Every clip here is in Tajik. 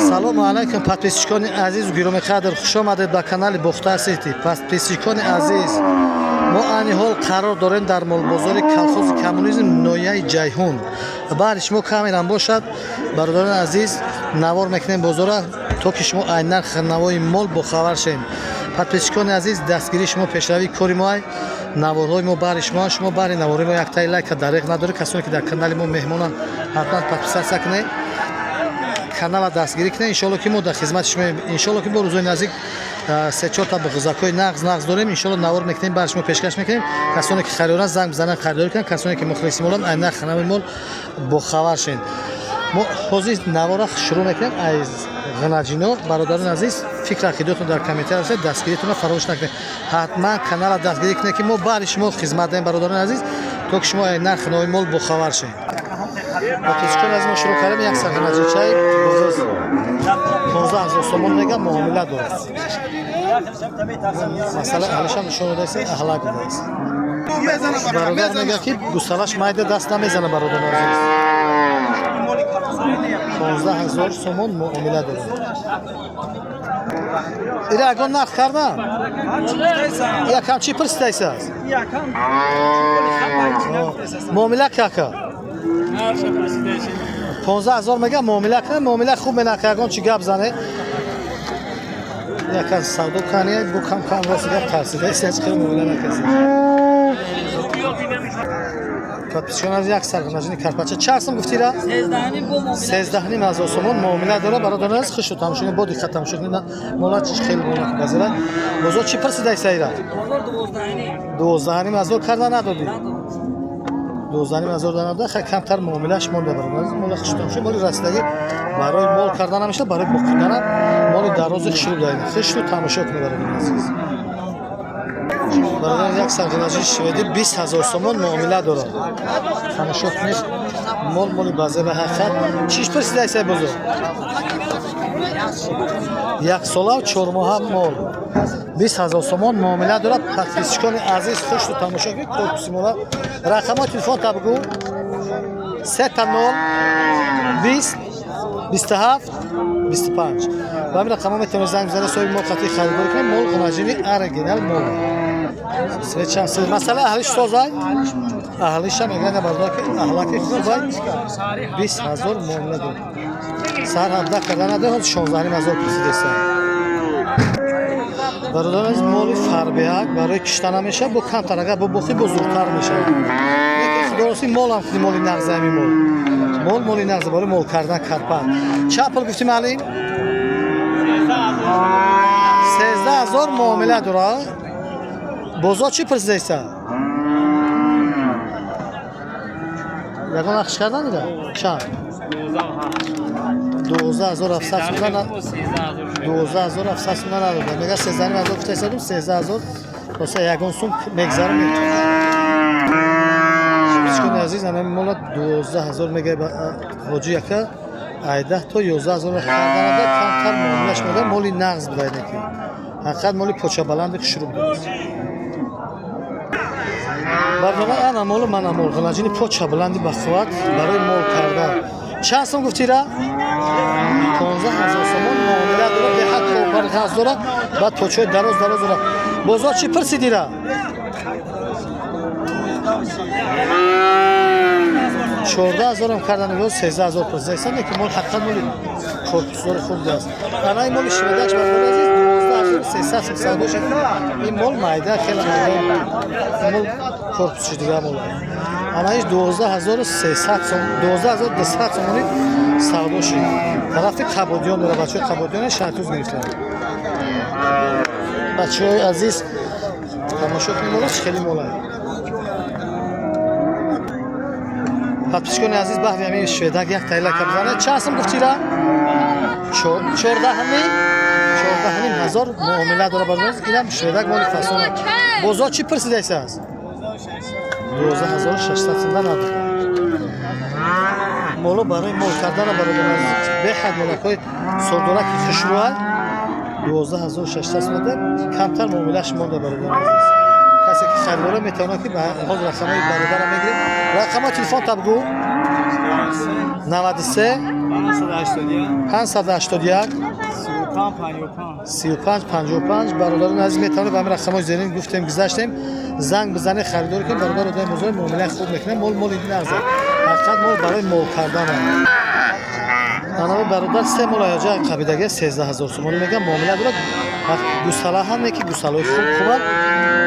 Ассалому алайкум, подписчикони азизу гиромиқадр, хуш омадед ба канали Бохтар Сити. Подписчикони азиз, мо айни ҳол қарор дорем дар молбозори колхози Коммунизм, ноҳияи Ҷайҳун. Баъди шумо камерам бошад, бародарони азиз, навор мекунем бозора, то ки шумо ай нархи навои мол бохабар шем. Подписчикони азиз, дастгирии шумо пешравии кори мо, ай наворҳои мо баҳри шумо. Шумо баҳри наворҳои мо яктаи лайка дареғ надоред. Касоне ки дар канали мо меҳмонанд, ҳатман подписаться кунед, канала дастгирӣ кунед. Иншоалло, ки мо дар хизмати шумо. Иншоалло, ки бо рӯзои наздик се-чорта буғзакҳои нағз нағз дорем. Иншоалло, навор мекунем, баъд шумо пешкаш мекунем. Касоне ки харидоранд, занг бизананд, харидорӣ кунанд. Касоне ки мухлиси моланд, ай нархи нави мол бохабар шед. Мо ҳозир навора шурӯъ мекунем аз ғанаҷино. Бародарони азиз, фикр ақидотон дар комментария бошед, дастгиритонро фаромӯш накунед, ҳатман канала дастгирӣ кунед, ки мо баъди шумо хизмат даҳем, бародарони азиз, то ки шумо ай нархи нави мол бохабар шед. Подписчикони азиз, мо шурӯъ кардем. Як сар ғанаҷичаи буғиз 15 000 сомон мега, муомила дорад. Масъала аҳлишам нишон додааст, аҳлак будааст. Бародар мега, ки гусалаш майда, даст намезана. Бародари азиз, 15 000 сомон муомила дорад. Ира ягон нарх кардам, якам чӣ пурсидайсаз? Муомила кака 15 000 мега, муомила кунад, муомила хуб менака, ягон чи гап зане, яка савдо кани бу кам кам. Рост гап, тарсида хел муомила накаси. Подписчикон аз як сарғанажини карпача чанд сом гуфтира? 13,5 ҳазор сомон муомила дора. Бародарон аз хушу тамошо, бо диққат тамошо кунед, мола чиш хеле мола базира. Бозор чӣ пурсидай сайра? 12,5 ҳазор карда надодӣ, 12,5 ҳазор надода. Хай, камтар муомилаш монда. Бародарон, мола хушу тамошо, моли расидагӣ, барои мол карда намешава, барои боқиданам моли дарози хушрӯ даина. Хушу тамошо кунед, бародарон азиз. Бародарон, як сарғанаҷи шведӣ 20 000 сомон муомила дорад. Тамошо кунед, мол моли базе ба ҳақиқат. Чиш пурсидай сай бозор? Як солав 4 моҳа мол 20 000 сомон муомила дорад. Подписчикони азиз, хушту тамошо кунед корпуси мола. Рақамҳои телефон та бигӯ: 000 20 27 25. Ба ҳамин рақамҳо метавонед занг бизанед, соҳиби мол қатъи харидорӣ кунед. Мол ғанаҷини оригинал мол. Свечам масъала аҳлиш созай, аҳлиша мегӯяд, бародар, ки аҳлаки хубай, 20 000 муомила дорад. Сар 17 карда надоҳад, ҳозир 16,5 ҳазор пурсидеста. Бародарон азиз, моли фарбеҳак барои кишта намешавад, бо камтар агар бо бохӣ бузургтар мешавад. Лекин худороси молам худи моли нағза, ҳами мол мол моли нағза барои мол кардан. Карпа чанд пул гуфтим, алим? 13 000 муомила дорад. Бозор чӣ пурсидеста? Ягон нақш кардан дига чанд? 12 700 сомона, 12 700 сомона надода. Мега, 13,5 ҳазор гуфтаистадум, 13 000 боса ягон сум мегзарам. Чикони азиз, анами мола 12 000 мега ҳоҷи яка, айдаҳ то 11 000 карданада, камтар муомилаш мода. Моли нағз буда, ки ҳақиқат моли почабаланди хушрӯ будааст. Барнома ана молу мана мол ғалаҷини почабаланди бақувват барои мол кардан. Чанд сом гуфтира? 15 000 сомон муомила дорад. Беҳад корбарғаз дорад, баъд почаҳои дароз дароз дорад. Бозор чӣ пурсидира? 14 ҳазорам кардан, 13 000 пурсидаистам. Лекин мол ҳақиқат моли корпусдори хуб будааст. Анаи моли шимодач, бародари азиз, 12 300 сом савдо шуд. Ин мол майда, хеле майда, мол корпусиш дигар мол. Анаиш 12 300 сом, 12 200 сомони савдо шуд. Тарафи Қабодиён дора, бачаҳои Қабодиён шаҳртуз гирифтанд. Бачаҳои азиз, тамошо кунед мола, чӣ хеле молай. Подписчикони азиз, баҳри ҳамин шведак як тайлака бизанед. Чанд сом гуфтира? Чордаҳним, 14,5 ҳазор муомила дора. Барои инам шведак моли фасона. Бозор чӣ пурсидайсаз? 12 600 сомда надод. Моло барои мол кардана, бародари азиз, беҳад молакҳои сордораки хушрӯа. 12 600 сомада, камтар муомилаш монда. Бародари азиз, касе ки харидора, метавонад ки ҳозир рақамҳои бародара мегирем. Рақамҳои телефон та бигӯ: 93. 581 35 55. Бародарони азиз, метавонед ба ҳамин рақамҳои зерин гуфтем, гузаштем, занг бизанед, харидорӣ кунед. Бародар одами бозор муомилаи хуб мекунад. Мол моли нағза, ҳақиқат мол барои мол кардан. Анави бародар се мол аяҷа қабидаги 13 000 сомонӣ мегӯям, муомила дорад. Гусала ҳам не ки гусалаҳои хуб хубанд,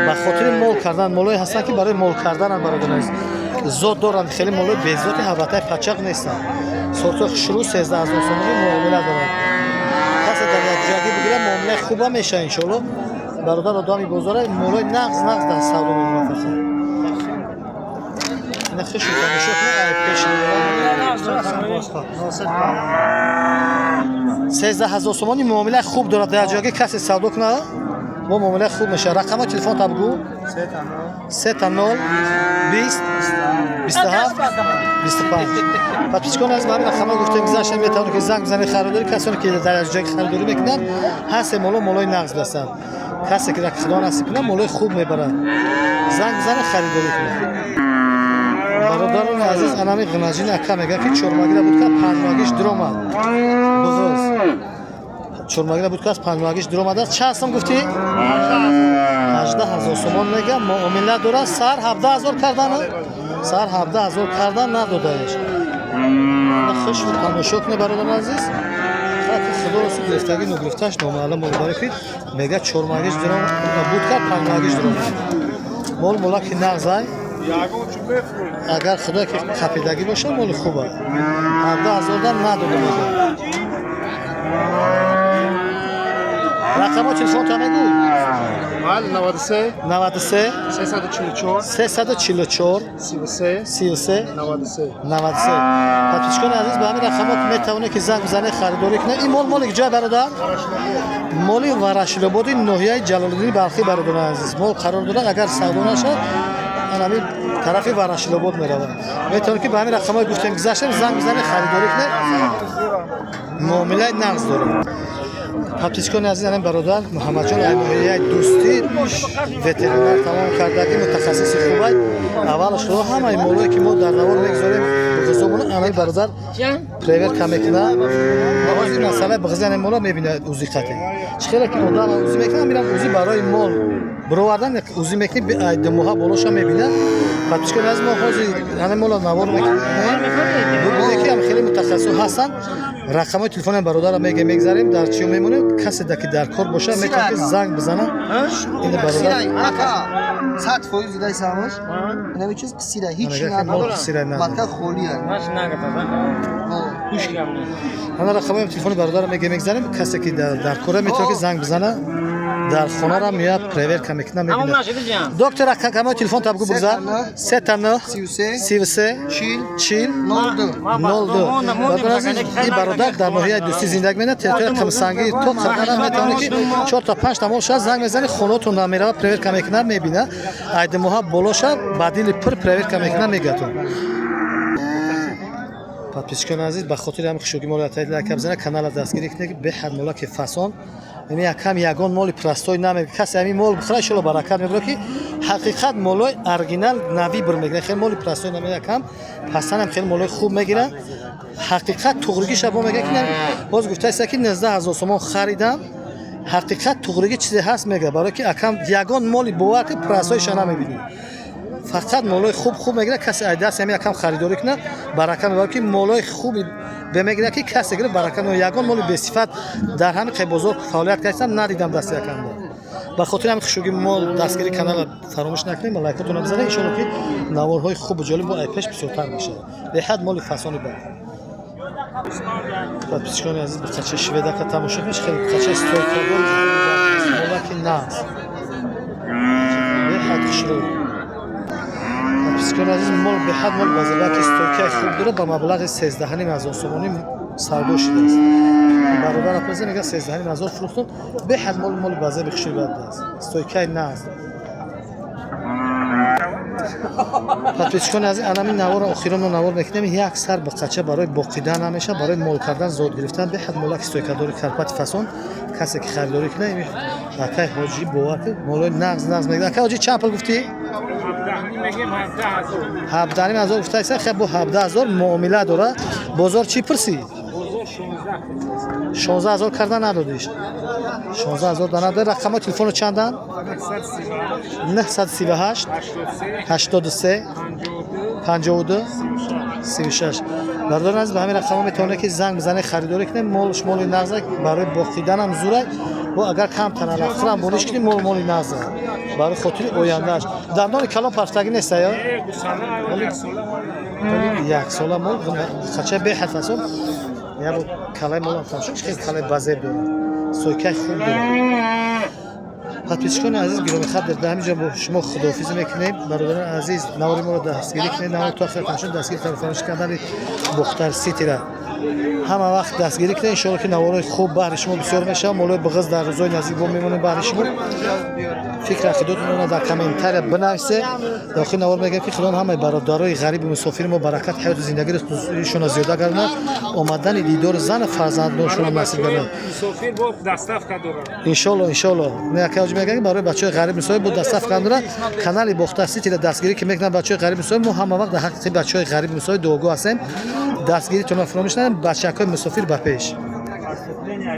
ба хотири мол кардан молое ҳастанд, ки барои мол кардананд. Бародарон азиз, зот доранд, хеле молои безоти ҳаватаи пачақ нестанд. Сортҳои хушрӯ, 13 000 сомонӣ муомила доранд. Касе дар якҷоягӣ бигирад, муомилаи хуба мешавад, иншоалло. Бародар одами бозора молои нағз нағз дар савдо мекунад. Фақат ина хишу тамошо кунед, ай пеш. 13 000 сомонӣ муомилаи хуб дорад. Дар ҷоягӣ касе савдо кунад, бо муомилаи хуб мешавад. Рақамҳои телефон та бигӯ: 0 0 20 27 25. Подписчикон аз ҳамин рақамҳо гуфтем, гузаштем, метавонед ки занг бизанед, харидорӣ. Касоне ки дар ҷои харидорӣ мекунанд, ҳар се моло молои нағз ҳастанд. Касе ки худо насиб кунад, молои хуб мебарад. Занг бизанед, харидорӣ кунед. Бародарони азиз, анами ғинаҷини ака мегӯяд, ки чормагира буд, ка панҷмагиш диромад. Буғуз чормагира буд, ка аз панҷмагиш диромадааст. Чанд сом гуфтӣ? 18 000 сомон мегӯям, муомила дорад. Сар 17 000 кардан, сар 17 000 кардан, надодаеш. Хуш тамошо кунед, бародарони азиз. Хати худоро су гирифтагӣ ногирифтааш номаълум. Барое ки мега чормагиш буд, кард панҷмагиш диромад. Мол молаки нағзай, агар худое ки қапидагӣ боша, моли хуба. 17 000 дан надода мега. Рақамҳо телефонта мегӯ. Бале, 93. 93. 344. 344. 33. 33. 93. 93. Подписчикони азиз, ба ҳамин рақамҳо ки метавонед ки занг бизанед, харидорӣ кунед. Ин мол моли ҷой, бародар? Моли Варашилободи ноҳияи Ҷалолиддини Балхӣ. Бародарони азиз, мол қарор дорад, агар савдо нашавад, ҳамин тарафи Варашилобод меравад. Метавонед ки ба ҳамин рақамҳои гуфтем, гузаштем, занг бизанед, харидорӣ кунед, муомилаи нағз дорад. Подписчикони азиз, ҳамин бародар Муҳаммадҷон ай ноҳияи Дӯстӣ, ветеринар тамом карда, ки мутахассиси хубай. Аввалаш худо ҳамаи молое ки мо дар навор мегузорем, ғизомона ҳамин бародар проверка мекунад. Ҳозир масъалаи бағзи ҳамин мола мебинад. Узи қатъи чӣ хеле ки одам узи мекунад, мирам узи барои мол бировардан узи мекунӣ, 2 моҳа болоша мебинад. Подписчикони азиз, мо ҳозир ҳамин мола навор мекунем, бубинед ки ҳам хеле мутахассисо ҳастанд. Рақамҳои телефони бародарро мега мегзарем, дар чиё мемонем. Касе да ки дар кор бошад, метавонад ки занг бизанад. Ин бародар 100% дидай самаш. Инами чиз қисира, ҳеч Ана, мол қисира надорад. Матка холия. Ана рақамҳои телефони бародарро мега мегзарем. Касе ки дар кора, метавонад ки занг бизанад. Дар хонара меяд, проверка мекунад, мебинад. Доктор, рақамҳои телефон та бигӯ, бигзар: 3 9 33. 33. 40. 40. 02. 02. Бародар азиз, ин бародар дар ноҳияи Дӯстӣ зиндагӣ менад, территорияи Қамсангӣ то Қирғана. Метавонед ки чор та панҷ та мол шавад, занг мезанед, хонатон меравад, проверка мекунад, мебинад. Ай 2 моҳа болоша ба дили пур проверка мекунад, мегӯятон. Подписчикони азиз, ба хотири ҳами хушуги моли лайка бизанед, канала дастгирӣ кунед, ки беҳад молаки фасон. Ини якам ягон моли простой намег. Касе ҳамин мол бихӯрад, иншоалло баракат мебарад, ки ҳақиқат молои оригинал нави бир мегирад. Хеле моли простой намегирад, якам пасанам хеле молои хуб мегирад. Ҳақиқат туғригиша бо мегӯяд, ки боз гуфтааст, ки 19 000 сомон харидам. Ҳақиқат туғригӣ чизе ҳаст, мегӯяд, барое ки акам ягон моли бовар ки простойша намебинӣ, фақат молои хуб хуб мегирад. Касе ай даст ҳами якам харидорӣ кунад, барака мебарад, ки молои хуби бемегирад, ки касе гирад, барака мебарад. Ягон моли бесифат дар ҳамин қай бозор фаъолият кардам, надидам дасти якамда. Ба хотири ҳамин хушуги мол дастгири канала фаромӯш накунем, лайкотонро бизанед. Иншоалло ки наворҳои хубу ҷолиб бо айпеш бисёртар мешавад. Беҳад моли фасони бад. Подписчикони азиз, бақача шведака тамошо кунед, хеле бақача стойкадор, молаки нағз, беҳад хушрӯй. Подписчикони азиз, мол беҳад мол базилаки стойкаи хуб дорад. Ба маблағи 13 500 сомонӣ савдо шудааст. Бародар апаза мега, 13 500 фурӯхтум. Беҳад мол моли базаби хушрӯй аст, стойкаи нағз. Подписчикони азиз, анами навора охиронро навор мекунем. Як сар бақача барои боқидан намешавад, барои мол кардан, зод гирифтан. Беҳад молаки стойкадори карпати фасон. Касе ки харидорӣ кунад, акай ҳоҷӣ бовар ки молои нағз нағз мегирад. Акай ҳоҷӣ, чанд пул гуфтӣ? 17 500 гуфтаиса. Хеб, бо 17 000 муомила дора. Бозор чӣ пурсӣ? 16 ҳазор карда надодиш, 16 ҳазор да надод. Рақамҳои телефоно чанданд? 938 83 52 36. Бародарон азиз, ба ҳамин рақамҳо метавонед, ки занг бизанед, харидорӣ кунед. Молш моли нағза, барои боқиданам зурай бо агар камтар алафхӯрам болиш кунӣ, мол моли нағза барои хотири ояндааш. Дандони калон партагӣ неста ё яксола мол хача беҳад фасон. Ябо калаи молам тамошо, хеле калаи базеб дорад, сойкаи хуб дорад. Подписчикони азиз, гиромиқадр, дар ҳамин ҷо бо шумо худоҳофизӣ мекунем. Бародарони азиз, навори моро дастгирӣ кунед, навор то охир тамошо, дастгири тарафониш канали Бохтар Ситира ҳама вақт дастгирӣ кунед. Иншоалло, ки наворои хуб баҳри шумо бисёр мешавад. Молои бағыз дар рӯзҳои наздик бо мемонем баҳри шумо. Фикр ақидотонро дар комментария бинависе. Дохили навор мегӯем, ки Худо ҳамаи бародарои ғариби мусофири мо баракат ҳаёту зиндагиро зиёда гардонад, омадани дидори зану фарзандоншонро насиб гардонад. Мусофир бо доставка дорад. Иншолло, иншолло. Якаҷ мегӯям, барои бачаҳои ғариб мусофир бо доставка дорад. Канали Бохтар Ситира дастгирӣ ки мекунанд бачаҳои ғариб мусофир, мо ҳама вақт дар ҳаққи бачаҳои ғариб мусофир дуогӯ ҳастем. Дастгиритонро фаромӯш накунед. Бачакҳои мусофир ба пеш.